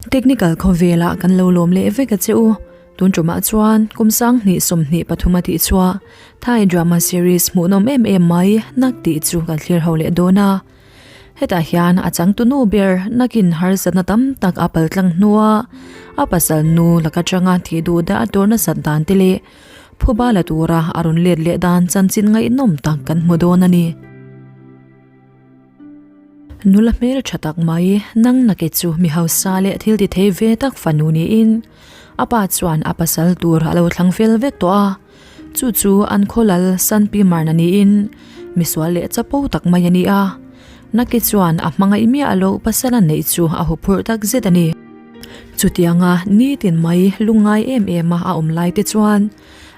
Technical khawvelah kan lo lawm leh vek a che u. Tun tumah chuan kum 2023 a tih chhuah Thai drama series hmuhnawm em em mai nak tih chu kan thlir ho leh dawn a. Hetah hian a changtu nu ber nakin harsatna tam tak a paltlang hnua a pasal nu laka tanga thih duh dah a tur nasat dan te leh phuba la tura a rawn let leh dan chanchin ngaihnawm tak kan hmu dawn a ni. Nula hmel tha tak mai nang nake chu mi hausa leh thil ti thei ve tak fanu niin a pa chuan a pasal tur a lo thlang fel vek tawh a. Chu chu an khawlal Sanpi Marna niin misual leh chapo tak mai a ni a. Naki chuan a hmangaih miah loh pasal a neih chu a huphurh tak zet a ni. Chutianga nitin mai lungngai em em a a awm lai te chuan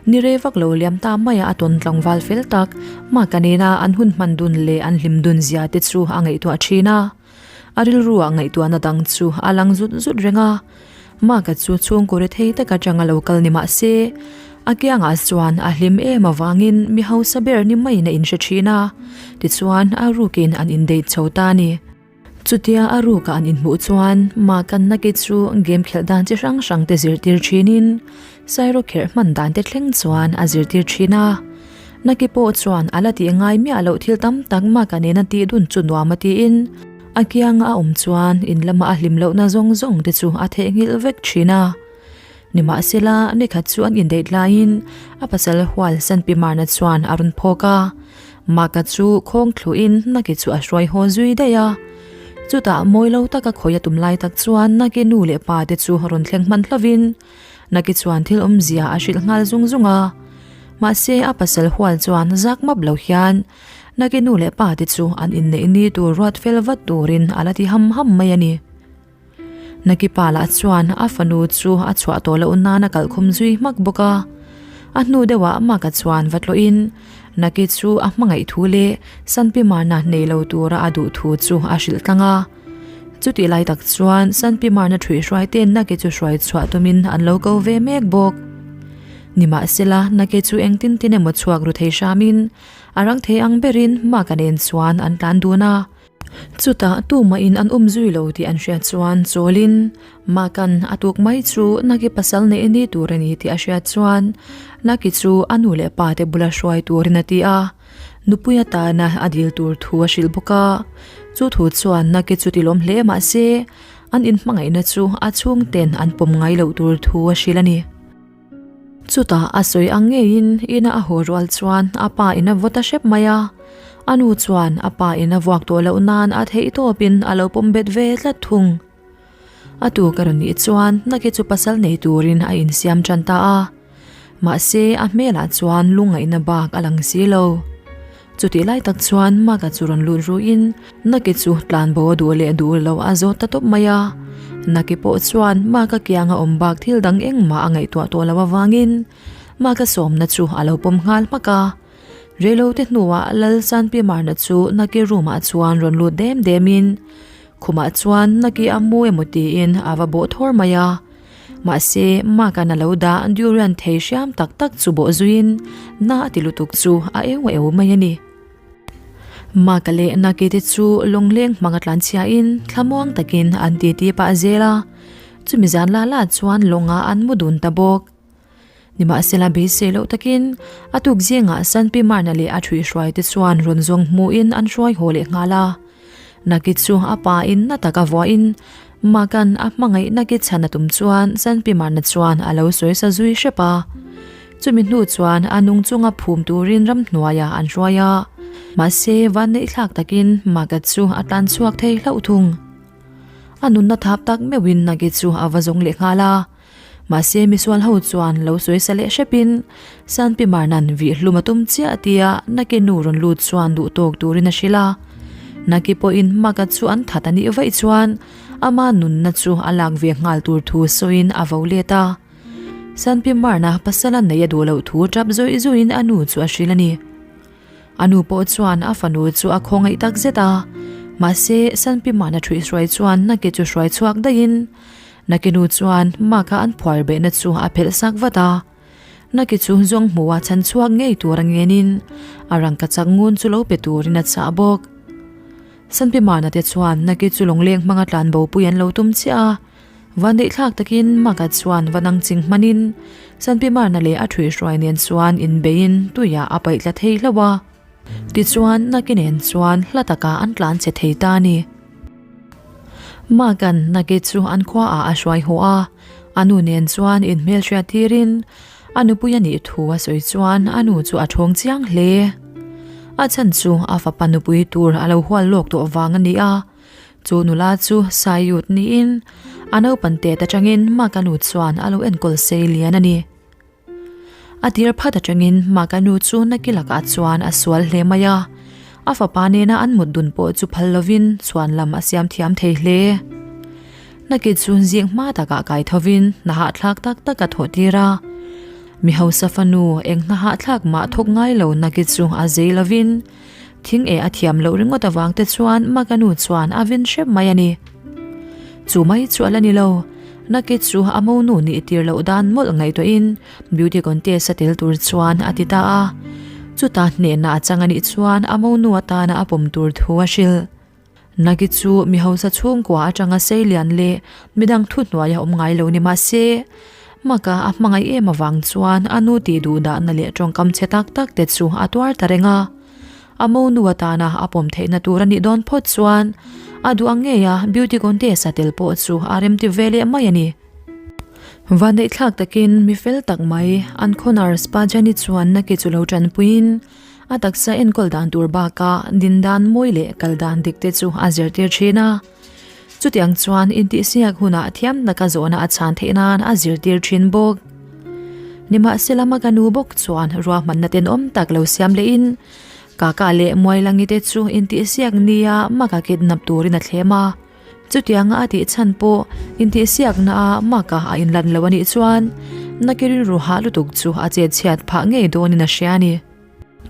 ni rei vak lo liam ta maia a tawn tlangval fel tak Maka nena an hun hman dun leh an hlim dun zia te chu a ngaihtuah thin a. A rilruah ngaihtuahna dang chu a lang zut zut reng a. Maka chu chhungkaw rethei tak atanga lo kal ni mah se, a kiangah chuan a hlim em avangin mi hausa ber ni maiin a inhre thin a, tichuan a rukin an indeih chho ta a ni. Chutia a ruka an inhmuh chuan Maka'n Naki chu game khelh dan chi hrang hrang te zirtir thinin Sairo kherh hman dan te thleng chuan a zirtir thin a. Naki pawh chuan a la tih ngai miah loh thil tam tak Maka nena tih dun chu nuam a tiin a kianga a awm chuan in lama a hlim lohna zawng zawng te chu a theihnghilh vek thin a. Nimahsela, nikhat chu an indeih laiin a pasal hual Sanpi Marna chuan a rawn phawk a. Maka chu khawng thluhin Naki chu a hruai haw zui daih a. Chutah mawi lo taka khawi a tum lai tak chuan Naki nu leh pa te chu rawn thleng hman hlovin Naki chuan thil awmzia a hrilh nghal zung zung a. Mahse a pasal hual chuan zak map lo hian Naki nu leh pa te chu an inneih ni tur ruat fel vat turin a la ti ham ham mai a ni. Naki pa lah chuan a fanu chu a chhuah tawh loh nan a kalhkhum zui hmak bawk a. A hnu deuhah Maka chuan va tlawhin Naki chu a hmangaih thu leh Sanpi Marna nei lo tura a duh thu chu a hrilh tlang a. Chutih lai tak chuan Sanpi Marna ṭhuihhruai ten Naki chu hruai chhuah tumin an lo ko ve mek bawk. Nimahsela Naki chu engtin tin emaw chhuak ru thei hramin a rang thei ang berin Maka nen chuan an tlan dun a. Chutah tumahin an awm zui lo tih an hriat chuan chawlin Makan a tuk mai chu Naki pasal neih ni tur a ni tih a hriat chuan Naki chu a nu leh pa te bula hruai turin a ti a, nupui atana a dil tur thu a hrilh bawk a. Chu thu chuan Naki chu tilawm hle mah se an inhmangaihna chu a chhungten an pawm ngai loh tur thu a hrilh a ni. Chutah a sawi ang ngeiin ina a haw rual chuan a pa in a vaw ta hrep mai a, a nu chuan a pa in a vuak tawh loh nan a theih tawpin a lo pawm bet ve tlat thung. A tu ka rawn nih chuan Naki chu pasal nei turin a insiam tan ta a, mahse a hmelah chuan lungngaihna bak a lang si lo. Chutih lai tak chuan Maka chu rawn lut ruin Naki chu tlanbo a duh leh duh lo a zawt ta tawp mai a. Naki pawh chuan Maka kianga awm bak thil dang engmah a ngaihtuah tawh loh avangin Maka sawmna chu a lo pawm nghal hmak a. Reilote hnuah Lal Sanpi Marna chu Naki room ah chuan rawn lut dem demin khumah chuan Naki a mu emaw tiin a va bawh thawr mai a. Mahse, Mark-a'n a lo dah durian thei hriam tak tak chu bawh zuiin na a ti lutuk chu a eu eu mai a ni. Mark-a leh Naki te chu lawngleng hmang a tlanchhiain thlamuang takin an titi pah zel a, chumi zan la la chuan lawngah an mu dun ta bawk. Nimahsela beisei loh takin a tuk zingah Sanpi Marna leh a ṭhuihhruai te chuan rawn zawng hmuhin an hruai haw leh nghal a. Naki chu a pa in na taka vuahin Makan a hmangaih Naki chhan a tum chuan Sanpi Marna chuan a lo sawi sa zui hrep a. Chumi hnu chuan a nung chunga phum turin ramhnuaiah an hruai a. Mahse vanneih thlak takin Maka chu a tlan chhuak thei hlauh thung. A nunna thap tak meuhin Naki chu a va zawng leh nghal a. Mahse misual ho chuan lo sawi sa leh hrepin Sanpi Marnan vih hlum a tum chiah tia Naki nu rawn lut chuan duh tawk turin a hrilh a. Naki pawhin Maka chu an that a nih vaih chuan ama nunna chu a lak ve nghal tur thu sawiin a vo let a. Sanpi Marna pasal a neih a duh loh thu tap zawih zawhin a nu chu a hrilh a ni. A nu pawh chuan a fanu chu a khawngaih tak zet a, mahse Sanpi Marna ṭhuihhruai chuan Naki chu hruai chhuak daihin Nakinu chuan Maka an phuar behna chu a phelh sak vat a. Naki chu zawng hmuha chhan chhuak ngei tur a ngenin a rangka chak ngun chu lo pe turin a chah bawk. Sanpimana te chuan Naki chu lawngleng hmanga tlanbo pui an lo tum chiah a. Vandeihthlak takin Maka chuan va nang ching hmanin Sanpimarna leh a ṭhuihhruai nen chuan inbeiin tuiah a paih tla thei hlauh a. Tichuan Naki nen chuan hla takah an tlan che thei ta a ni. Maka'n Naki chu an khuaah a hruai haw a, a nu nen chuan inhmelhriat tirin a nupui a nih thu a sawi chuan a nu chu a ṭhawng chiang hle. A chhan chu a fapa nupui tur a lo hual lawk tawh vang a ni a. Chu nula chu Saiut niin a naupan tet atangin Maka nu chuan a lo enkawl sei lian a ni. A tir phat atangin Maka nu chu Naki lakah chuan a sual hle mai a, a fapa nena an mut dun pawh chu phal lovin chhuan lam a siam thiam thei hle. Naki chu zing hma takah kai thovin hna hahthlak tak tak a thawh tir a. Mi hausa fanu eng hna hahthlak mah thawk ngai lo Naki chu a zei lovin Thing e a thiam loh ringawt avang te chuan Maka nu chuan a vin hrep mai a ni. Chu mai chu a la ni lo, Naki chu a monu nih tir loh dan mawlh ngaihtuahin beauty contest a tel tur chuan a ti ta a. Chuta hnehna a chang a nih chuan a monu atana a pawm tur thu a hrilh. Naki chu mi hausa chhungkua atanga seilian leh midang thuhnuai a awm ngai lo ni mah se, Maka a hmangaih em avang chuan a nu tih duh dahna leh tawngkam chhe tak tak te chu a tuar ta reng a. A monu atana a pawm theihna tur a nih dawn phawt chuan a duh ang ngei a beauty contest a tel pawh chu a remti ve leh mai a ni. Vanneihthlak takin mi fel tak mai an khaw nurse Pa Jani chuan Naki chu lo tanpuiin a taksa enkawl dan tur bakah din dan mawi leh kal dan dik te chu a zirtir thin a. Chutiang chuan intihsiak hunah thiam taka zawhna a chhan theih nan a zirtir thin bawk. Nimahsela Maka nu bawk chuan ruahmanna tenawm tak lo siam lehin Kaka leh Muailangi te chu intihsiak nia Maka kidnap turin a thlem a. Chutianga a tih chhan pawh intihsiakna a Maka a inlan lo a nih chuan Nakirin ruha lutuk chu a chetchhiat phah ngei dawnin a hria a ni.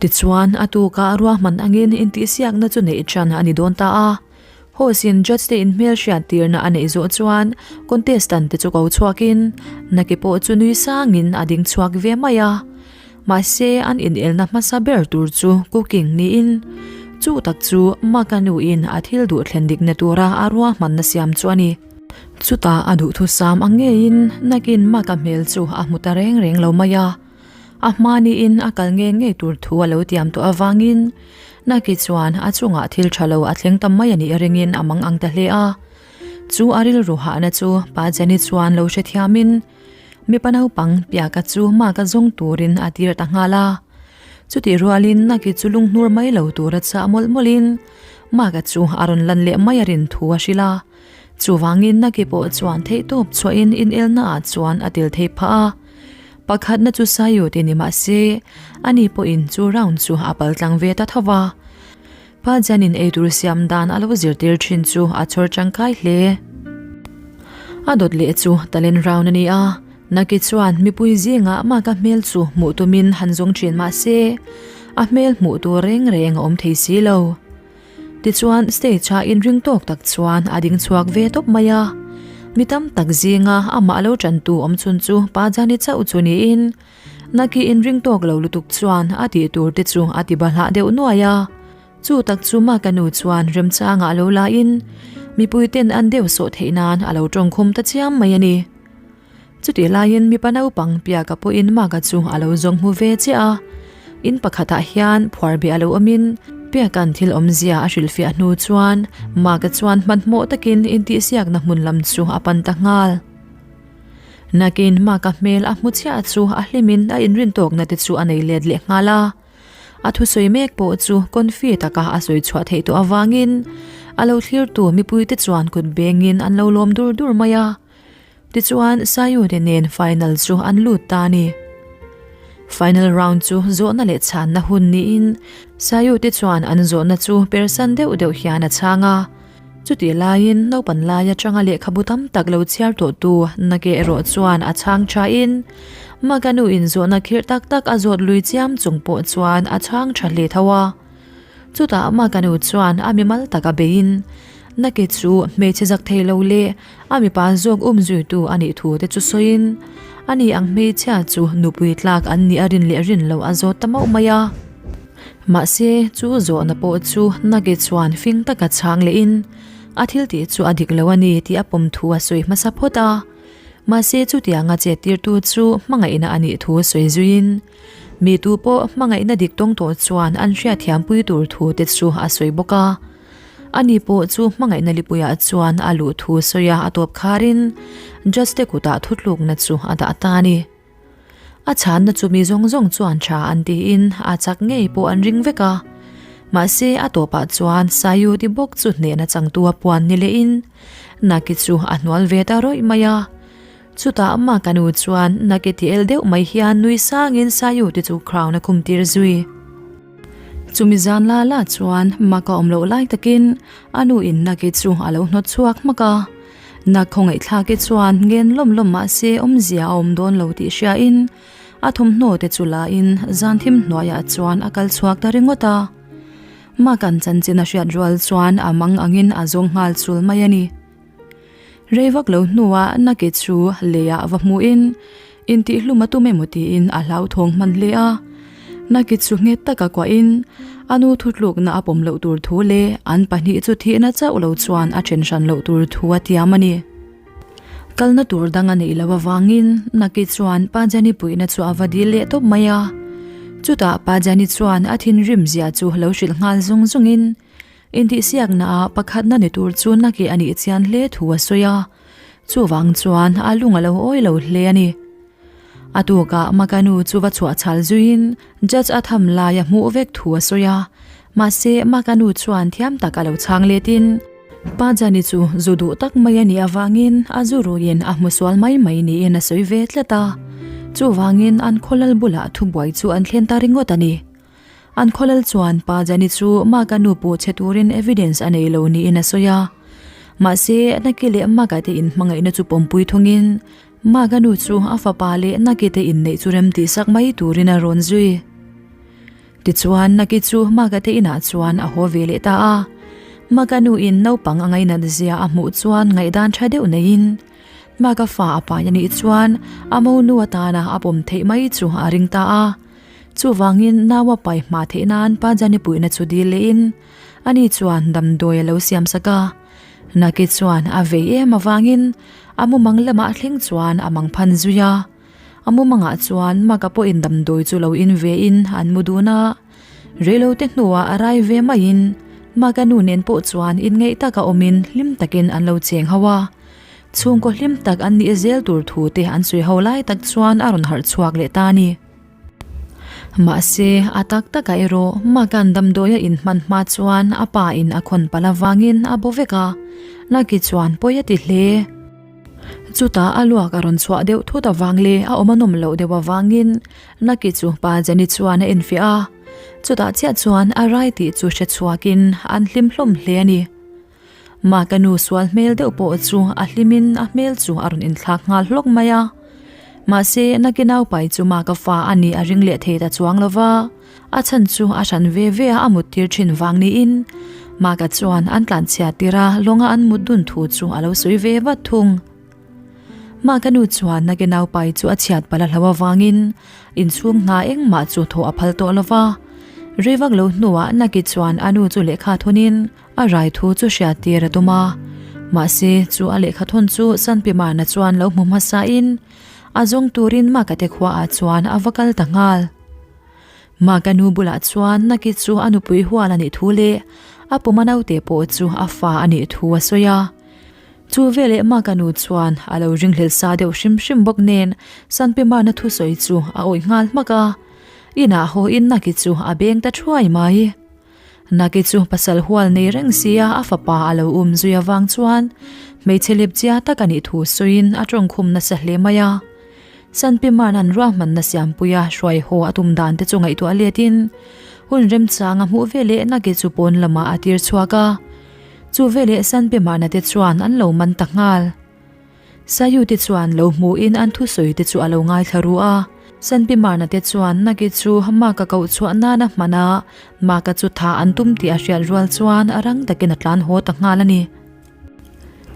Tichuan a tukah ruahman angin intihsiakna chu neih ṭan a ni dawn ta a. Host-in judge te inhmel hriat tirna a neih zawh chuan contestant te chu ko chhuakin Naki pawh chu nui sangin a ding chhuak ve mai a. Mahse an inelna hmasa ber tur chu cooking niin chu tak chu Maka nuin a thil duh thlen dikna tura a ruahmanna siam chu a ni. Chutah a duhthusam ang ngeiin Nakin Maka hmel chu a hmu ta reng reng lo mai a. A hma niin a kal nge ngei tur thu a lo tiam tawh avangin Naki chuan a chungah thil tha lo a thleng ta mai a nih ringin a mang ang ta hle a. Chu a rilru hahna chu Pa Jenny chuan lo hrethiamin mipa naupang Piaka chu maka zawng turin a tir ta nghal a. Chutih rualin Naki chu lunghnur mai lo tura chah mawlh mawlhin Maka chu a rawn lan leh mai a rin thu a hrilh a. Chuvangin Naki pawh chuan theihtawp chhuahin inelnaah chuan a tel thei phah a. Pakhatna chu Saio ti ni mah se, ani pawhin chu round chu a pal tlang ve ta tho va. Pa Janin eitur siam dan a lo zirtir thin chu a chhawr tangkai hle. A dawt leh chu talent round a ni a, Naki chuan mipui zingah Maka hmel chu hmuh tumin han zawng thin mah se, a hmel hmuh tur reng reng a awm thei si lo. Tichuan stage ah inring tawk tak chuan a ding chhuak ve tawp mai a, mi tam tak zinga amah lo tantu awm chhun chu Pa Jani chauh chu niin Naki inring tawk lo lutuk chuan a tih tur te chu a ti bahlah deuh nuai a, chu tak chu Maka nu chuan remchangah lo la in mipui ten an deuh sawh theih nan a lo tawngkhum ta chiam mai a ni. Chutih laiin mipa naupang Piaka pawhin Maka chu a lo zawng hmu ve chiah a. In pakhatah hian phuar beh a lo awmin Piaka'n thil awmzia a hrilhfiah hnu chuan Maka chuan hmanhmawh takin intihsiakna hmun lam chu a pan ta nghal. Nakin Maka hmel a hmu chiah chu a hlimin a inrintawkna te chu a nei let leh nghal a. A thusawi mek pawh chu confi taka a sawi chhuah theih tawh avangin a lo thlirtu mipuite chuan kut bengin an lo lawm dur dur mai a. Tichuan Sayude nen final chu an lut ta a ni. Final round chu zawhna leh chhanna hun niin Sayude chuan an zawhna chu persan deuh deuh hian a chhang a. Chutih laiin naupan lai atanga lehkhabu tam tak lo chhiar tawhtu Nake erawh chuan a chhang thain Maganu in zawhna khirh tak tak a zawt lui chiam chung pawh chuan a chhang tha hle tho a. Chutah Maganu chuan a mimal taka beiin Nake chu hmeichhe zak thei lo leh A mipa zawk um zuitu a nih thu te chu sawiin, ani ang hmeichhia chu nupui tlak an nih a rin leh rin loh a zawt ta mauh mai a. Mahse, chu zawhna pawh chu Nagi chuan fing taka chhang lehin, A thil tih chu a dik lo a ni tih a pawm thu a sawi hmasa phawt a. Mahse chutianga chettirtu chu hmangaihna a nih thu sawi zuiin mi tu pawh hmangaihna dik tawng tawh chuan an hriatthiampui tur thu te chu a sawi bawk a. Ani pawh chu hmangaihna lipuiah chuan a luh thu sawia a tawp kharin judge te kutah thutlukna chu a dah ta a ni. A chhanna chu mi zawng zawng chuan tha an tiin a chak ngei pawh an ring vek a. Mahse a tawpah chuan Sayuti bawk chu hnehna changtu a puan ni lehin Naki chu a hnual ve ta rawih mai a. Chutah Maka nu chuan Naki ti el deuh mai hian nui sangin Sayuti chu crown a khum tir zui. Chumi zan la la chuan Maka awm loh lai takin a nu in Naki chu a lo hnawt chhuak hmak a. Na khawngaihthlak-i chuan ngen lawm lawm mah se awmzia a awm dawn lo tih hriain a thawmhnaw te chu lain zan thim hnuaiah chuan a kal chhuak ta ringawt a. Makan chanchin a hriat rual chuan a mang angin a zawng nghal chul mai a ni. Rei vak lo hnuah Naki chu leiah va hmuhin Intihhlum a tum emaw tiin a hlauthawng hman hle a. Naki chu nghet taka kuahin a nu thutlukna a pawm loh tur thu leh an pahnih chu thihna chauh lo chuan a then hran loh tur thu a tiam a ni. Kalna tur dang a neih loh avangin Naki chuan Pa Jani puihna chu a va dil leh tawp mai a. Chutah Pa Jani chuan a thinrim zia chu lo hrilh nghal zung zungin intihsiakna ah pakhatna ni tur chu Naki a nih chian hle thu a sawi a. Chuvang chuan a lung a lo awi lo hle a ni. A tukah Makanu chu va chhuah chhal zuiin judge a tham lai a hmuh vek thu a sawi a, mahse Makanu chuan thiam tak a lo chhang letin Pa Jani chu zu duh tak mai a nih avangin a zu ruiin a hmu sual mai mai niin a sawi ve tlat a, chuvangin an khawlal bulah thubuai chu an thlen ta ringawt a ni. An khawlal chuan Pa Jani chu Maka nu pawh chhe turin evidence a nei lo niin a sawi a. Mahse, Naki leh Maka te inhmangaihna chu pawmpui thungin Maka nu chu a fapa leh Naki te inneih chu rem tihsak mai turin a rawn zui. Tichuan, Naki chu Maka te inah chuan a haw ve leh ta a. Maka nu in naupang a ngainat zia a hmuh chuan ngaihdan tha deuh neiin Maka fa a pai a nih chuan a monu atana a pawm theih mai chu a ring ta a. Chuvangin nau a pai hma theih nan Pa Jani puihna chu dil lehin ani chuan damdawi a lo siam sak a. Naki chuan a vei em avangin a mumang lamah thleng chuan a mang phan zui a. A mumangah chuan Maka pawhin damdawi chu lo in vein an mu dun a. Reilote hnuah a rai ve maiin Maka nu nen pawh chuan inngeih taka awmin hlim takin an lo cheng ho a. Chhungkaw hlim tak an nih zel tur thu te an sawi ho lai tak chuan a rawn harh chhuak leh ta a ni. Mahse, a tak takah erawh Makan damdawi a inhman hma chuan a pa in a khawn palh avangin a bo vek a, Lucky chuan pawi a ti hle. Chutah a luak a rawn chhuah deuh thut avang leh a awm a nawm loh deuh avangin Lucky chu pa Jenny chuan a enfiah a, chutah chiah chuan a rai tih chu hre chhuakin an hlim hlawm hle a ni. Mah ka nu sual hmel deuh pawh chu a hlimin a hmel chu a rawn inthlak nghal hlawk mai a. Mahse, naki naupai chu mah ka fa a nih a ring leh thei ta chuang lo va, a chhan chu a hran ve ve a a mut tir thin vang niin mah ka chuan an tlanchhiat tir a lawnga an mut dun thu chu a lo sawi ve vat thung. Mah ka nu chuan naki naupai chu a chhiat palh a hlo avangin inchhung hna engmah chu thawh a phal tawh lo va. Rei vak lo hnuah naki chuan a nu chu lehkha thunin A rai thu chu hriat tir a tum a, mahse chu a lehkha thawn chu Sanpimana chuan lo hmu hmasain a zawng turin Makate khuaah chuan a va kal ta nghal. Maka nu bulah chuan Naki chu a nupui hual a nih thu leh a puma naute pawh chu a fa a nih thu a sawi a. Chu veleh Maka nu chuan a lo ringhlelh sa deuh hrim hrim bawk nen Sanpimana thusawi chu a awih nghal hmak a, inah hawiin Naki chu a beng ta thuai mai. Naki chu pasal hual nei reng sia a fapa a lo um zui avang chuan hmeichhe lep chia tak a nih thu sawiin a tawngkhum nasa hle mai a. Sanpiman an ruahmanna siampuia hruai haw a tum dan te chu ngaihtuah letin hun remchang a hmuh veleh Naki chu pawn lamah a tir chhuak a. Chu veleh Sanpimana te chuan an lo man ta nghal. Sayuti chuan lo hmuhin an thusawi te chu a lo ngaithla ru a. Sanpimarna te chuan Naki chu Maka koh chhuah nana hman a, Maka chu tha an tum tih a hriat rual chuan a rang takin a tlan haw ta nghal a ni.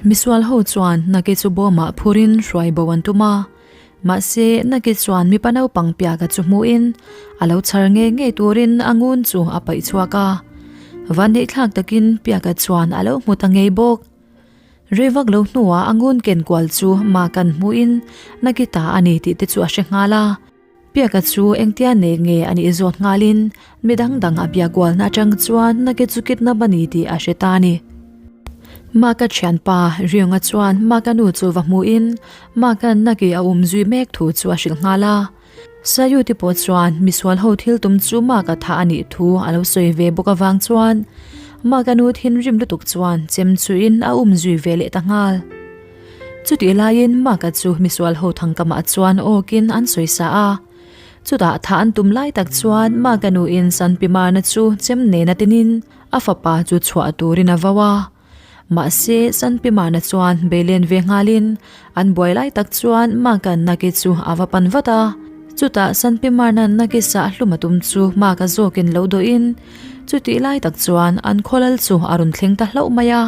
Misual ho chuan Naki chu bawmah phurin hruai bo an tum a. Mahse, Naki chuan mipa naupang piaka chu hmuhin a lo chhar ngei ngei turin a ngun chu a paih chhuak a. Vanneihthlak takin Piaka chuan a lo hmu ta ngei bawk. Rei vak lo hnuah a ngun ken kual chu Makan hmuhin Nagita a ni tih te chu a hre nghal a. Piaka chu engtia nei nge a nih zawt nghalin midang dang a bia kualna atang chuan Nagi chu kidnap a ni tih a hre ta a ni. Maka thianpa Ryong-a chuan Maka nu chu va hmuhin Maka'n Nagi a um zui mek thu chu a hrilh nghal a. Sayuti pawh chuan misual ho thil tum chu Maka thah a nih thu a lo sawi ve bawk avang chuan Maka nu thinrim lutuk chuan chem chuin a um zui ve leh ta nghal. Chutih laiin Maka chu misual ho thangkamah chuan awkin an sawi sa a. Chutah thah an tum lai tak chuan Maka nuin Sanpimana chu chem nena tinin a fapa chu chhuah turin a vau a. Mahse, Sanpimana chuan beilen ve nghalin an buai lai tak chuan Maka Naki chu a va pan vat a. Chutah Sanpimana Naki sah hlum a tum chu Maka zawkin lo dawhin chutih lai tak chuan an khawlal chu a rawn thleng ta hlauh mai a.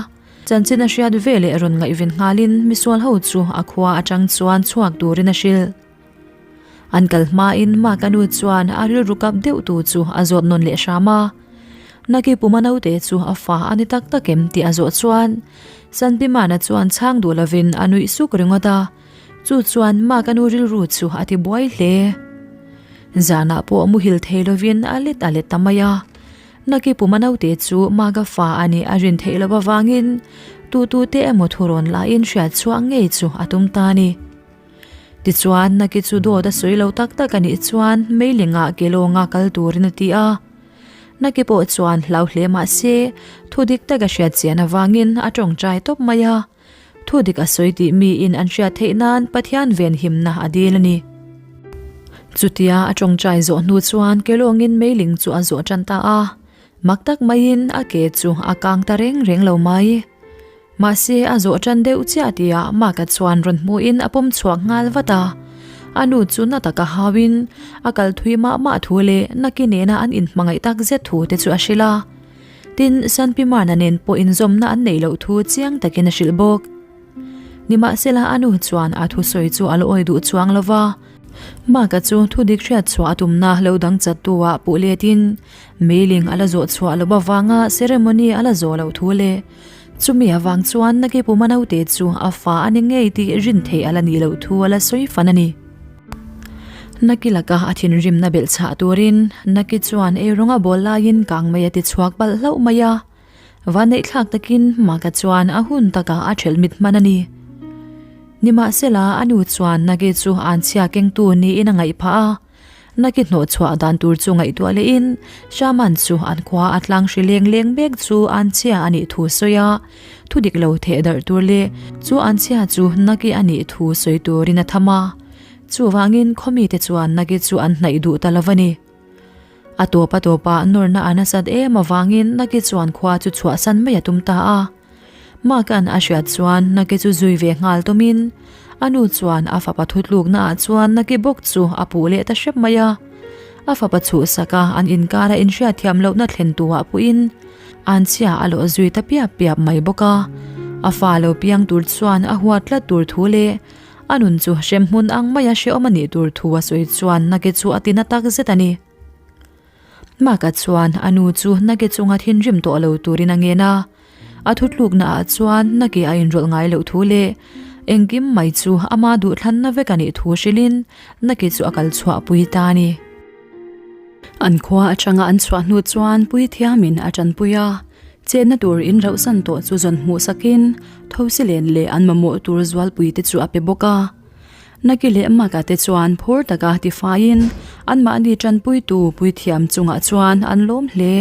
Chanchin a hriat veleh rawn ngaihven nghalin misual ho chu a khua atang chuan chhuak turin a hrilh. An kal hmain Maka nu chuan a rilru kap deuh tu chu a zawt nawn leh hram a. Naki puma naute chu a fa a ni tak tak em tih a zawh chuan Sanpimana chuan chhang duh lovin a nuih suk ringawt a. Chu chuan Maka nu rilru chu a ti buai hle. Zanah pawh muhil thei lovin a let a let ta mai a. Naki puma naute chu Maga fa a nih a rin theih loh avangin tutute emaw thurawn lahin hriat chhuah ngei chu a tum ta a ni. Tichuan, Naki chu dawt a sawi lo tak tak a nih chuan Meilingah Kelawnga kal turin a ti a. Naki pawh chuan hlau hle mah se, thu dik tak a hriat chian avangin a tawngtai tawp mai a. Thu dik a sawi tih miin an hriat theih nan Pathian venhimna a dil a ni. Chutia a tawngtai zawh hnu chuan Kelawngin Meiling chu a zawh tan ta a. Mak tak maiin a ke chu a kang ta reng reng lo mai. Mahse a zawh tan deuh chiah tihah Maka chuan rawn hmuhin a pawm chhuak nghal vat a. A nu chu na taka hauin a kal thui mah mah thu leh Naki nena an inhmangaih tak zet thu te chu a hrilh a. Tin, Sanpimarna nen pawh inzawmna an neih loh thu chiang takin a hrilh bawk. Nimahsela a nu chuan a thusawi chu a la awi duh chuang lo va. Maka chu thudik hriat chhuah a tumna lo dang chattu ah puh letin meiling a la zawh chhuah loh avanga ceremony a la zawh loh thu leh chumi avang chuan Naki Puma naute chu a fa a ni ngei tih rin theih a la nih loh thu a la sawi fan a ni. Naki laka a thinrimna belh chhah turin Naki chuan eirawng a bawl laiin kang mai a ti chhuak palh hlauh mai a. Vanneihthlak takin Maka chuan a hun takah a ṭhelh mit hman a ni. Nimahsela a nu chuan Naki chu anchhia kengtu niin a ngaih phah a. Naki hnawhchhuah dan tur chu ngaihtuah lehin Shaman chu an khua a tlang hri leng leng mek chu anchhia a nih thu sawi a, thu dik lo theh darh tur leh chu anchhia chu Naki a nih thu sawi turin a tham a. Chuvangin khawmite chuan Naki chu an hnaih duh ta lo a ni. A tawp a tawpah nawrna a nasat em avangin Naki chuan khua chu chhuahsan mai a tum ta a. Maka'n a hriat chuan Naki chu zui ve nghal tawmin a nu chuan a fapa thutlukna ah chuan Naki bawk chu a puh leh ta hrep mai a. A fapa chhuhsaka an inkara inhriatthiam lohna thlen tuah puhin anchhia a lawh zui ta piap piap mai bawk a. A fa lo piang tur chuan a huat tlat tur thu leh A nun chu hremhmun ang maia hrehawm a nih tur thu a sawi chuan Nage chu a ti na tak zet a ni. Maka chuan a nu chu Nage chunga thinrim tawh lo turin a ngen a. A thutlukna ah chuan Nage a inrawlh ngai loh thu leh engkim mai chu ama duhthlanna vek a nih thu hrilhin Nage chu a kal chhuah pui ta a ni. An khua atanga an chhuah hnu chuan Puithiamin a tanpui a. Chenna tur in rauhsan tawh chu zawn hmuh sakin thosi len leh an mamawh tur zualpui te chu a pe bawk a. Naki leh Maka te chuan phur taka tifaiin anmahni tanpuitu puithiam chungah chuan an lawm hle.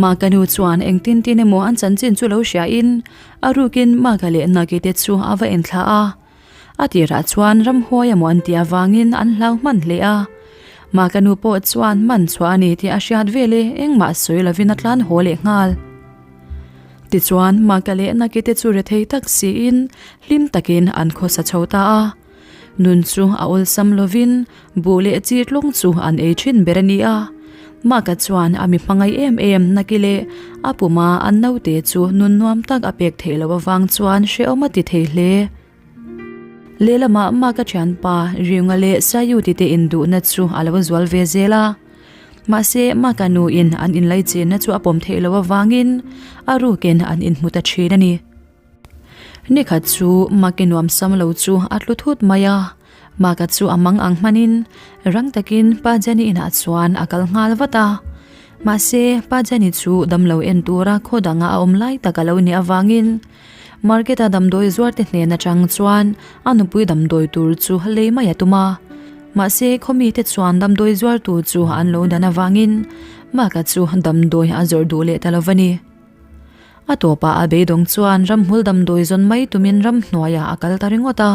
Maka nu chuan engtin tin emaw an chanchin chu lo hriain a rukin Maka leh Naki te chu a va enthla a. A tirah chuan ramhuai emaw an tih avangin an hlau hman hle a. Mah ka nu pawh chuan man chhuah a ni tih a hriat vel e, engmah sawi lovin a tlan haw leh nghal. Tichuan mah ka leh Naki te chu rethei tak siin hlim takin an khawsa chho ta a. Nun chu a awlsam lovin buh leh chi tlawng chu an ei thin ber a ni a. Mah ka chuan a mi hmangaih em em Naki leh a puma an naute chu nun nuam tak a pek theih loh avang chuan hrehawm a ti thei hle. Lehlamah Maka thianpa Riunga leh Sayuti te induhna chu a lo zual ve zel a. Mahse, Maka nuin an inlaichenna chu a pawm theih loh avangin a rukin an inhmu ta thin a ni. Nikhat chu Maki nuamsam lo chu a tlu thut mai a, Maka chu a mang ang hmanin rang takin Pa Jenny inah chuan a kal nghal vat a. Mahse, Pa Jenny chu damlo en tura khaw danga a awm lai tak a lo nih avangin Market-a damdawi zuarte hnen atang chuan a nupui damdawi tur chu lei mai a tum a. Mahse, khaw mite chuan damdawi zuartu chu an lo dan avangin Maka chu damdawi a zawrh duh leh ta lo va ni. A tawpah a beidawng chuan ramhmul damdawi zawn mai tumin ramhnuaiah a kal ta ringawt a.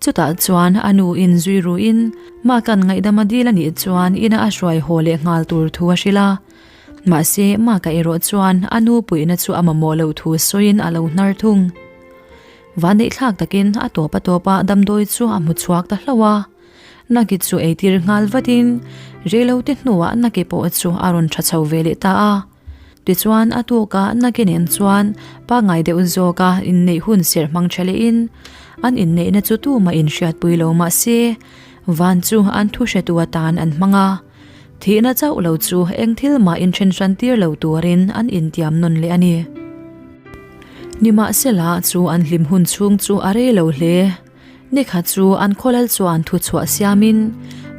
Chutah chuan a nu in zui ruin Maka'n ngaihdam a dil a nih chuan ina a hruai haw leh nghal tur thu a hrilh a. Mahse, Maka erawh chuan a nu puihna chu a mamawh loh thu sawiin a lo hnar thung. Vanneihthlak takin a tawp a tawpah damdawi chu a hmu chhuak ta hlauh a. Naki chu eitir nghal vatin reilote hnuah Naki pawh chu a rawn tha chho ve leh ta a. Tichuan a tukah Naki nen chuan pangngai deuh zawka inneih hun serh hmang tha lehin an inneihna chu tumah inhriatpui lo mah se van chu an thu hretu atan an hmang a. Thihna chauh lo chu eng thil mah inthen hran tir lo turin an intiam nawn leh a ni. Nimahsela chu an hlim hun chhung chu a rei lo hle. Nikhat chu an khawlal chuan thuchhuah siamin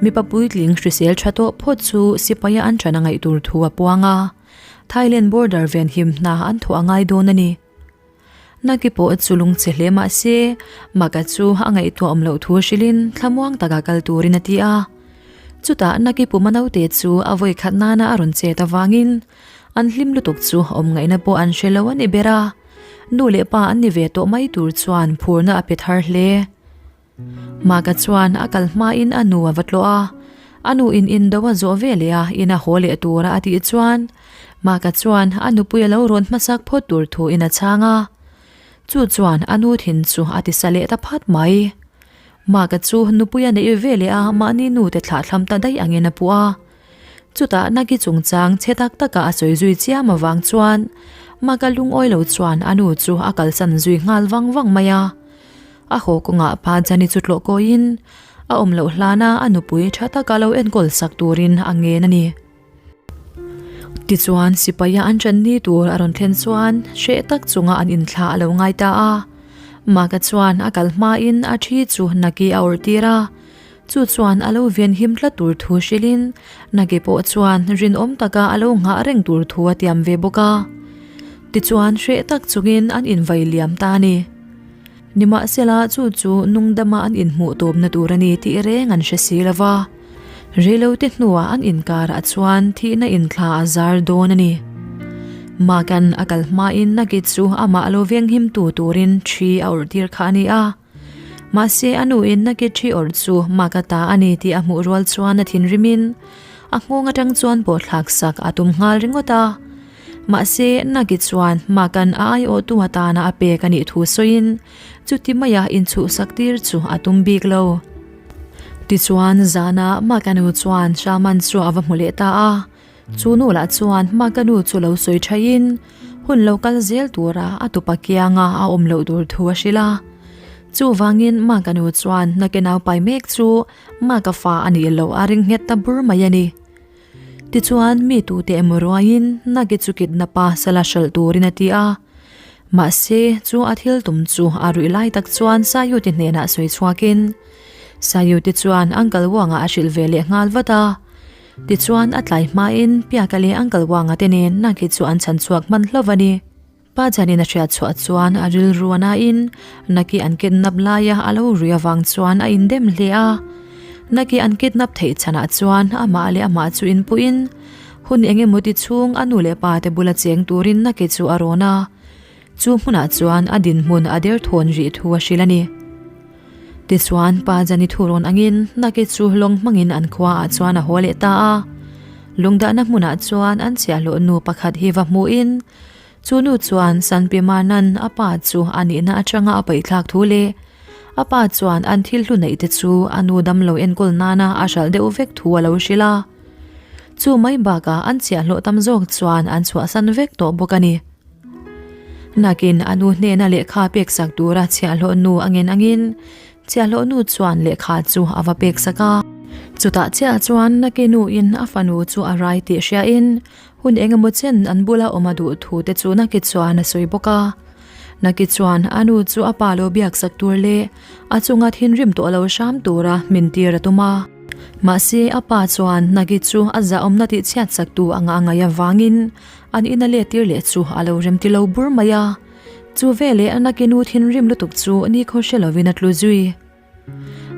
mipa puitling hrisel tha tawh phawt chu sipaia an ṭan a ngaih tur thu a puang a, Thailand border venhim hna an thawh a ngai dawn a ni. Naki pawh chu lungchhe hle mah se, Maka chu a ngaihtuah awm loh thu hrilhin thlamuang taka kal turin a ti a. Chutah Naki puma naute chu a vawi khat nana a rawn chet avangin an hlim lutuk chu awm ngaihna pawh an hre lo a ni ber a. Nu leh pa an ni ve tawh mai tur chuan phurna a pe thar hle. Maka chuan a kal hmain a nu a va tlawh a, a nu in indo a zawh ve leh a ina haw leh tura a tih chuan Maka chuan a nupui a lo rawn hmasak phawt tur thu in a chhang a. Chu chuan a nu thin chu a ti sa leh ta phat mai. Maka chu nupui a neih ve leh a mahni nu te thlahthlam ta daih angin a puh a. Chutah Naki chungchang chhe tak taka a sawi zui chiam avang chuan Maka lungawi lo chuan a nu chu a kalsan zui nghal vang vang mai a. A haw kawngah pa Jani chu tlawh kawiin a awm loh hlana a nupui tha taka lo enkawl sak turin a ngen a ni. Tichuan sipaia an ṭan ni tur a rawn thlen chuan hreh tak chunga an inthlah a lo ngai ta a. Maka chuan a kal hmain a ṭhi chu Naki a awrh tir a. Chu chuan a lo ven him tlat tur thu hrilhin Naki pawh chuan rinawm taka a lo nghah reng tur thu a tiam ve bawk a. Tichuan hreh tak chungin an invai liam ta a ni. Nimahsela chu chu nungdama an inhmuh tawpna tur a ni tih reng an hre si lo va, reilote hnuah an inkarah chuan thihna inthla a zar dawn a ni. Makan a kal hmain Naki chu amah lo venghimtu turin thi a awrh tir kha a ni a. Mahse a nuin Naki thi awrh chu Maka ta a ni tih a hmuh rual chuan a thinrimin a nghawng atang chuan pawhthlak sak a tum nghal ringawt a. Mahse, Nagi chuan Makan a aiawhtu atana a pek a nih thu sawiin chuti maia inchhuhsak tir chu a tum bik lo. Tichuan, zanah Makanu chuan Shaman chu a va hmu leh ta a. Chu nu lah chuan Makanu chu lo sawi thaiin hun lo kal zel tura a tupa kianga a awm loh tur thu a hrilh a. Chuvangin Makanu chuan Nake naupai mek chu Maka fa a nih loh a ring nghet ta bur mai a ni. Tichuan, mi tute emaw ruaiin Nagi chu kidnap a sala hralh turin a ti a. Mahse, chu a thil tum chu a ruih lai tak chuan Sayuti hnenah sawi chhuakin Sayuti chuan Uncle Wang-a a hrilh ve leh nghal vat a. Tichuan, a tlai hmain Piaka leh Uncle Wang-a te nen Nagi chu an chhan chhuak hman hlauh a ni. Pa Janin a hriat chhuah chuan a rilru a nain Naki an kidnap laia a lo rui avang chuan a indem hle a. Naki an kidnap theih chhanah chuan amah leh amah chu inpuiin hun eng emaw ti chhung a nu leh pa te bula cheng turin Naki chu a rawn a. Chu hmunah chuan a dinhmun a derthawn rih thu a hrilh a ni. Tichuan, Pa Jani thu rawn angin Naki chu lawng hmangin an khuaah chuan a haw leh ta a. Lungdahna hmunah chuan an chhiahhlawh nu pakhat hi va hmuhin Chu nu chuan Sanpimanan a pa chu a nihna atanga a paihthlak thu leh a pa chuan an thil hlu neih te chu a nu damlo enkawl nana a hralh deuh vek thu a lo hrilh a. Chu mai bakah an chhiahhlawh tam zawk chuan an chhuahsan vek tawh bawk a ni. Nakin a nu hnena lehkha peksak tura chhiahhlawh nu a ngen angin chhiahhlawh nu chuan lehkha chu a va peksak a. Chutah chiah chuan Naki nu in a fanu chu a rai tih hria in hun eng emaw chen an bula awm a duh thu te chu Naki chuan a sawi bawk a. Naki chuan a nu chu a pa lo biak sak tur leh a chunga thinrim tawh lo hram tura min tir a tum a. Mahse a pa chuan Naki chu a zahawmna tih chhiat sak tu anga a ngaih avangin an ina let tir leh chu a lo remti lo bur mai a. Chu veleh Naki nu thinrim lutuk chu nikhaw hre lovin a tlu zui.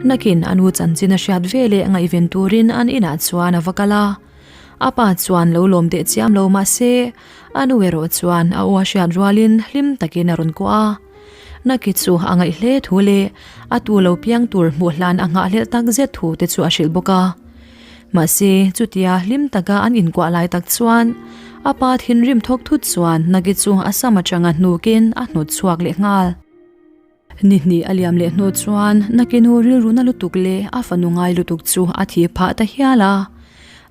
Nakin a nu chanchin a hriat ve leh ngaihven turin an inah chuan a va kal a. A pa chuan lo lawm teh chiam lo mah se, a nu erawh chuan a aw a hriat rualin hlim takin a rawn kuah a. Naki chu a ngaih hle thu leh a tu lo piang tur hmuh hlan a nghahhlelh tak zet thu te chu a hrilh bawk a. Mahse, chutia hlim taka an inkuah lai tak chuan a pa thinrim thawk thut chuan Naki chu a sam atanga hnukin a hnawt chhuak leh nghal. Ni hnih a liam leh hnu chuan Nakinu rilru na lutuk leh a fanu ngai lutuk chu a thi phah ta hial a.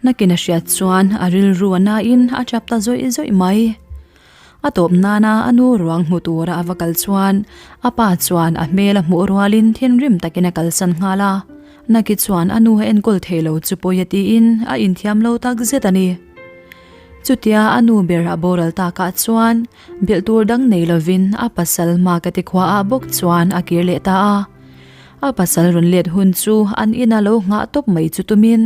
Nakin a hriat chuan a rilru a nain a tap ta zawih zawih mai. A tawp nana a nu ruang hmu tura a va kal chuan a pa chuan a hmel a hmuh rualin thinrim takin a kalsan nghal a. Naki chuan a nu a enkawl thei lo chu pawi a tiin a inthiam lo tak zet a ni. Chutia a nu ber a boral takah chuan Belh tur dang nei lovin a pasal Makati khuaah bawk chuan a kir leh ta a. A pasal rawn let hun chu an ina lo nghah tawp mai chu tumin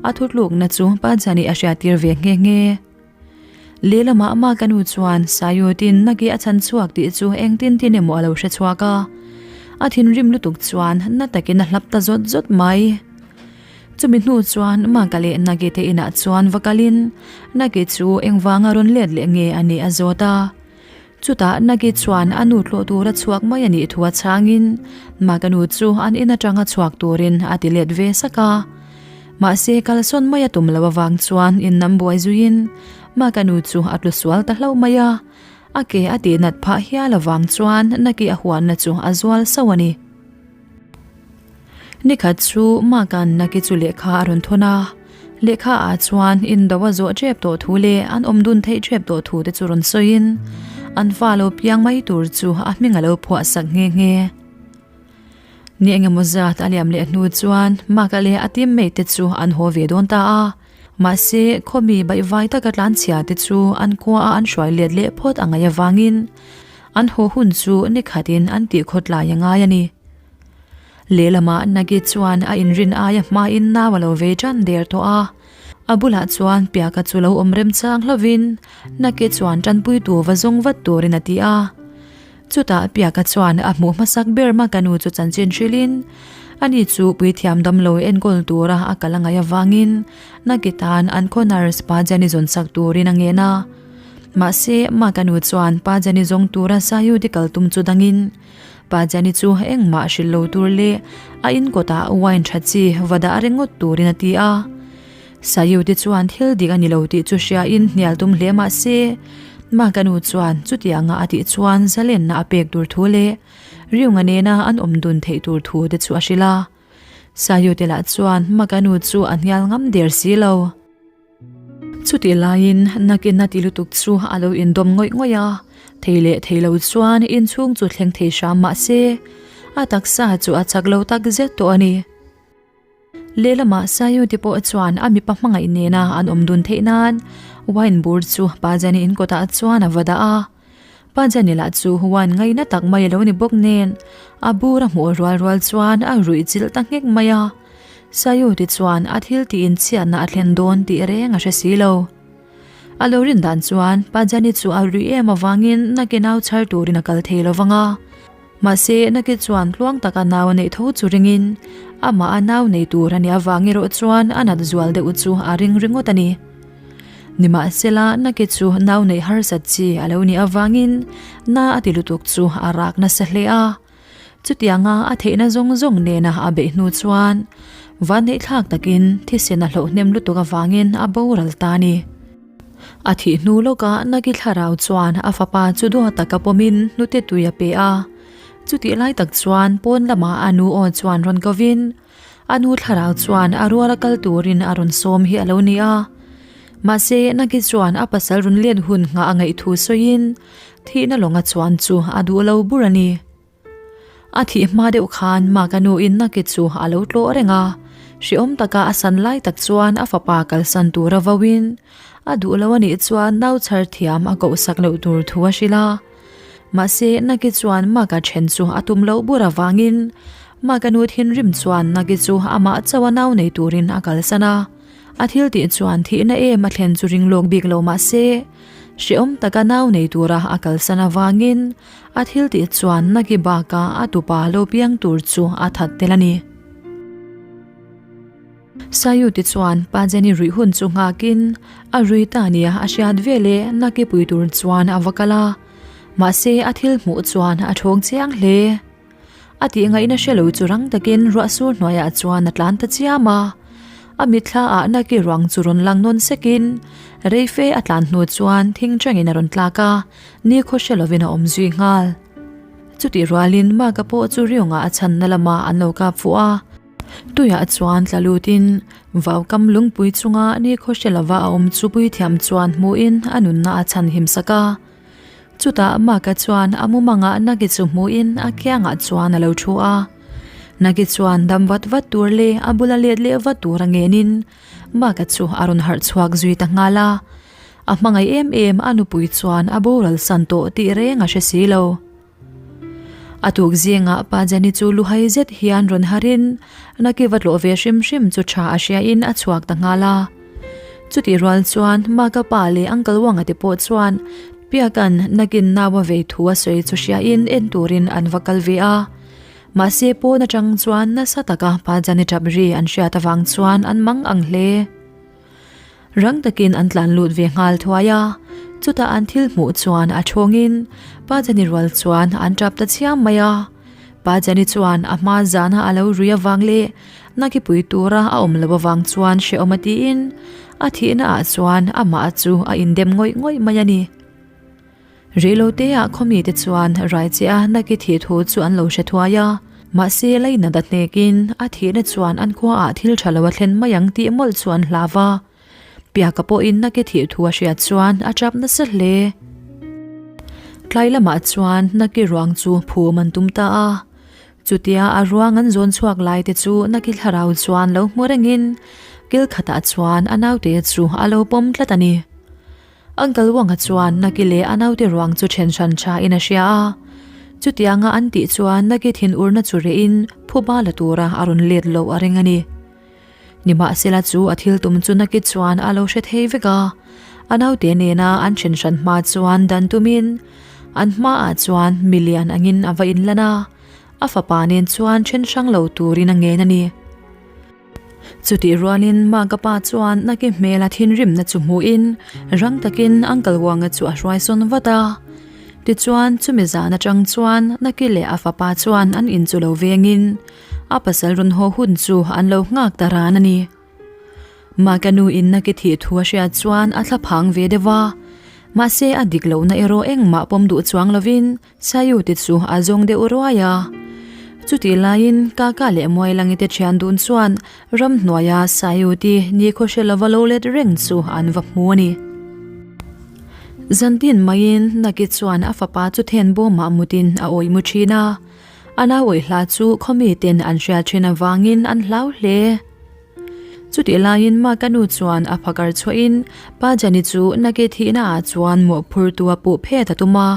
a thutlukna chu Pajani a hriattir ve nghe nghe. Lehlamah Maka nu chuan Sayutin Nagi a chhan chhuak tih chu engtin tin emaw a lo hre chhuak a. A thinrim lutuk chuan na takin a hlap ta zawt zawt mai. Chumi hnu chuan Maka leh Nagi te inah chuan va kalin Nagi chu engvanga rawn let leh nge a nih a zawt a. Chutah Nagi chuan a nu tlawh tura chhuak mai a nih thu a chhangin Maka nu chu an in atanga chhuak turin a ti let ve sak a. Mahse kalsawn mai a tum lo avang chuan innam buai zuiin Maka nu chu a tlu sual ta hlauh mai a. A ke a tihnat phah hial avang chuan Nagi a huanna chu a zual sauh a ni. Nikhat chu Maka'n Naki chu lehkha a rawn thawn a, lehkha ah chuan indo a zawh tep tawh thu leh an awm dun theih tep tawh thu te chu rawn sawiin an fa lo piang mai tur chu a hming a lo phuah sak nghe nghe. Ni engemaw zat a liam leh hnu chuan Maka leh a teammate te chu an haw ve dawn ta a, mahse khawmi baihvai taka tlanchhia te chu an khua a an hruai let leh phawt a ngaih avangin an haw hun chu nikhatin an tihkhawtlai a ngai a ni. Lehlamah Nagi chuan a inrin aia hmain nau a lo vei tan der tawh a, a bulah chuan Piaka chu lo awm remchang hlovin Nagi chuan tanpuitu va zawng vat turin a ti a. Chutah Piaka chuan a hmuh hmasak ber Maka nu chu chanchin hrilhin ani chu puithiam damlo enkawl tura a kal a ngaih avangin Nagi tan an khaw nurse Pa Jani zawn sak turin a ngen a. Mahse Maka nu chuan Pa Jani zawng tura Sayuti kal tum chu dangin Pa Jani chu engmah hrilh lo tur leh a in kawtah wine tha chi va dah ringawt turin a ti a. Sayuti chuan thil dik a ni lo tih chu hriain hnial tum hle mah se, Maka nu chuan chutianga a tih chuan zalenna a pek tur thu leh Riunga nena an awm dun theih tur thu te chu a hrilh a. Sayuti lah chuan Maka nu chu a hnial ngam der si lo. Chutih laiin nakin a ti lutuk chu a lo indawm ngawih ngawih a, thei leh thei lo chuan inchhung chu thleng thei hram mah se, a taksa chu a chak lo tak zet tawh a ni. Lehlamah Sayuti pawh chuan a mipa hmangaih nena an awm dun theih nan wine bur chu Pajani in kawtah chuan a va dah a. Pajani lah chu wine ngaina tak mai a lo ni bawk nen, a bur a hmuh rual rual chuan a ruih chilh ta nghek mai a. Sayuti chuan a thil tiin chhiatna a thlen dawn tih reng a hre si lo. A lo rin dan chuan Pajani chu a ruih em avangin Naki nau chhar turin a kal thei lo vang a. Mahse, Naki chuan tluang taka nau a neih tho chu ringin amah a nau nei tur a nih avang erawh chuan a nat zual deuh chu a ring ringawt a ni. Nimahsela, Naki chu nau neih harsat chi a lo nih avangin na a ti lutuk chu a rak nasa hle a. Chutianga a theihna zawng zawng nena a beih hnu chuan vanneihthlak takin thisen a hlauhnem lutuk avangin a boral ta a ni. A thih hnu lawkah Nagi thlarau chuan a fapa chu duat taka pawmin hnute tui a pe a. Chutih lai tak chuan pawn lamah a nu aw chuan rawn kovin a nu thlarau chuan a ruala kal turin a rawn sawm hi a lo ni a. Mahse Nagi chuan a pasal rawn let hun nghah a ngaih thu sawiin Thihna lawnga chuan chu a duh lo bur a ni. A thih hma deuh khan Maka nu in Naki chu a lo tlawh reng a. Hrehawm taka a san lai tak chuan a fapa kalsan tura vauin a duh lo a nih chuan nau chhar thiam a kohsak loh tur thu a hrilh a. Mahse, Naki chuan Maka then chu a tum loh bur avangin Maka nu thinrim chuan Naki chu amah chauh a nau nei turin a kalsan a. A thil tih chuan thihna em a thlen chu ring lawk bik lo mah se, hrehawm taka nau nei tura a kalsan avangin a thil tih chuan Naki baka a tupa lo piang tur chu a that tel a ni. Sayuti chuan Pa Jenny ruih hun chu nghakin a rui ta nia a hriat veleh Naki pui tur chuan a va kal a, mahse a thil hmuh chuan a thawng chiang hle. A tih ngaihna hre lo chu rang takin ruah sur hnuaiah chuan a tlan ta chiam a. A mitthla ah Naki ruang chu rawn lang nawn sekin reife a tlan hnu chuan thing tangin a rawn tlak a, nikhaw hre lovin a awm zui nghal. Chutih rualin Maka pawh chu Riongah a chhanna lamah an lo kap fuh a. Tuiah chuan tla lutin Vaukam lungpui chunga nikhaw hre lova a awm chu puithiam chuan hmuhin a nunna a chhanhim sak a. Chutah Maka chuan a mumangah Nagi chu hmuhin a kiangah chuan a lo thu a. Nagi chuan dam vat vat tur leh a bula let leh vat tur a ngenin Maka chu a rawn harh chhuak zui ta nghal a. A hmangaih em em a nupui chuan a boral san tawh tih reng a hre si lo. A tuk zingah Pa Jani chu luhai zet hian rawn harin Naki va tlawh ve hrim hrim chu tha a hriain a chhuak ta nghal a. Chutih rual chuan Maka pa leh Uncle Wanga te pawh chuan Piakan nakin nau a vei thu a sawi chu hriain en turin an va kal ve a. Mahse pawn atang chuan nasa taka Pa Jani tap ri an hriat avang chuan an mang ang hle. Rang takin an tlan lut ve nghal thuai a, chutah an thil hmuh chuan a thawngin Pa Jani rual chuan an tap ta chiam mai a. Pa Jani chuan a hma zana a lo rui avang leh nakipui tura a awm loh avang chuan hrehawm a tiin a thihna ah chuan amah chu a indem ngawih ngawih mai a ni. Reiloteah khawmite chuan Raichea naki thih thu chu an lo hre thuai a, mahse Lainat a hnekin a thihna chuan an khuaah thil tha lo a thlen mai ang tih mawlh chu an hlau va. Piaka pawhin naki thih thu a hriat chuan a tap nasa hle. Tlai lamah chuan naki ruang chu phum an tum ta a, chutia a ruang an zawn chhuak lai te chu naki thlarau chuan lo hmu rengin kil khatah chuan a naute chu a lo pawm tlat a ni. Uncle Wanga chuan Naki leh a naute ruang chu then hran tha in a hria a. Chutianga an tih chuan Naki thinurna chu reh in phuba la tura a rawn let loh a ring a ni. Nimahsela chu a thil tum chu Naki chuan a lo hre thei vek a. A naute nena an then hran hma chuan dan tumin an hmaah chuan milian angin a va inlan a, a fapa nen chuan then hrang lo turin a ngen a ni. Chutih rualin Maka pa chuan Naki hmela thinrimna chu hmuhin rang takin Uncle Wanga chu a hruai sawn vat a. Tichuan chumi zan atang chuan Naki leh a fapa chuan an in chu lo vengin a pasal rawn haw hun chu an lo nghak ta ran a ni. Maka nu in Naki thih thu a hriat chuan a thla phang ve deuh a, mahse a dik lohna erawh engmah pawm duh chuang lovin Sayuti chu a zawng deuh ruai a. Chutih laiin Kaka leh Muailangi te thian dun chuan ramhnuaia Sayuti nikhaw hre lova lo let reng chu an va hmu a ni. Zantin maiin Naki chuan a fapa chu then bawmah mutin a awih mu thin a. A nau awih hla chu khawmi ten an hriat thin avangin an hlau hle. Chutih laiin Maka nu chuan a phakar chhuahin Pa Jani chu Naki thihna ah chuan mawhphurtu a puh phet a tum a.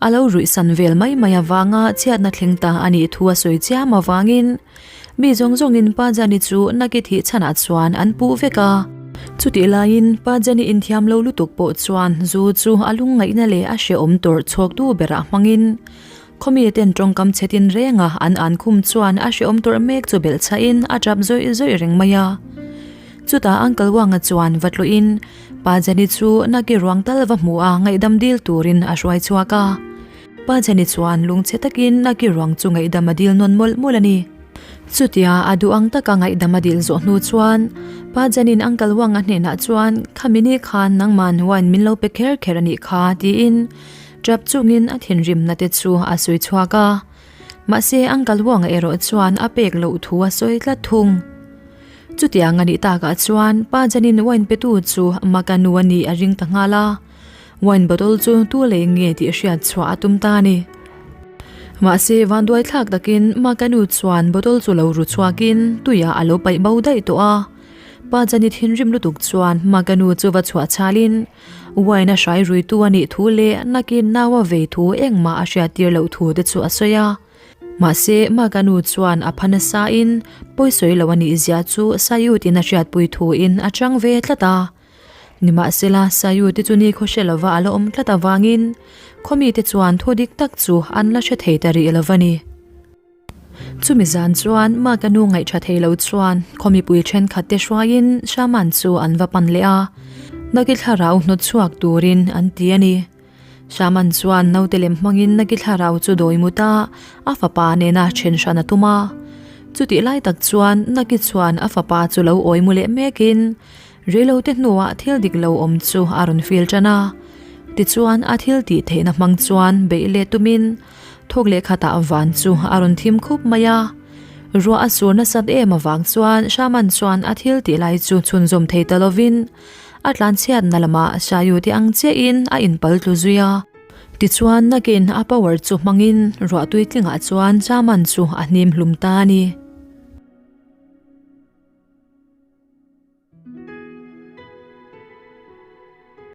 A lo ruih san vel mai mai avanga chhiatna thleng ta a nih thu a sawi chiam avangin mi zawng zawngin Pa Jani chu Naki thih chhanah chuan an puh vek a. Chutih laiin Pa Jani inthiam lo lutuk pawh chuan zu chu a lungngaihna leh a hrehawm tawrh chhawktu berah hmangin khawmi ten tawngkam chhe tin renga an an khum chuan a hrehawm tawrh mek chu belh chhahin a tap zawih zawih reng mai a. Chutah Uncle Wanga chuan va tluin Pa Jani chu Naki ruang tal va hmu a ngaihdam dil turin a hruai chhuak a. Pa Jani chuan lungchhe takin Naki ruang chu ngaihdam a dil nawn mawlh mawlh a ni. Chutia a duh ang taka ngaihdam a dil zawh hnu chuan Pa Janin Uncle Wang a hnenah chuan Khami ni khan nangman wine min lo pe kher kher a nih kha tiin tap chungin a thinrimna te chu a sawi chhuak a. Mahse Uncle Wang erawh chuan a pek loh thu a sawi tlat thung. Chutiang a nih takah chuan Pa Janin wine petu chu Maka nu a nih a ring ta nghal a, wine bottle chu tu lei nge tih hriat chhuah a tum ta a ni. Mahse, vanduai thlak takin Makanu chuan bottle chu lo ru chhuakin tuiah a lo paih bo daih tawh a. Pa Jani thinrim lutuk chuan Makanu chu va chhuah chhalin wine a hrai ruitu a nih thu leh nakin nau a vei thu engmah a hriattir loh thu te chu a sawi a. Mahse, Makanu chuan a pha nasa in pawisawi lo a nih zia chu Sayut in a hriatpui thu in a chang ve tlat a. Nimahsela, Sayu te chu nikhaw hre lova a la awm tlat avangin khawmite chuan thu dik tak chu an la hre thei ta rih lo va ni. Chumi zan chuan Maka nu ngaihṭha thei lo chuan khaw mipui ṭhenkhat te hruaiin Shaman chu an va pan leh a, Naki thlarau hnawt chhuak turin an ti a ni. Shaman chuan naute lem hmangin Naki thlarau chu dawi mut a, a fapa nena ṭhen hran a tum a. Chutih lai tak chuan Naki chuan a fapa chu lo awi mu leh mekin Reilote hnuah thil dik lo awm chu a rawn feel tan a, tichuan a thil tih theihna hmang chuan beih leh tumin thawk leh khatah van chu a rawn thim khup mai a. Ruah a sur nasat em avang chuan Shaman chuan a thil tih lai chu chhunzawm thei ta lovin a tlanchhiatna lamah Shayu te ang chiahin a inpal tlu zui a. Tichuan nakin a power chu hmangin ruah tui tlingah chuan Shaman chu a hnim hlum ta a ni.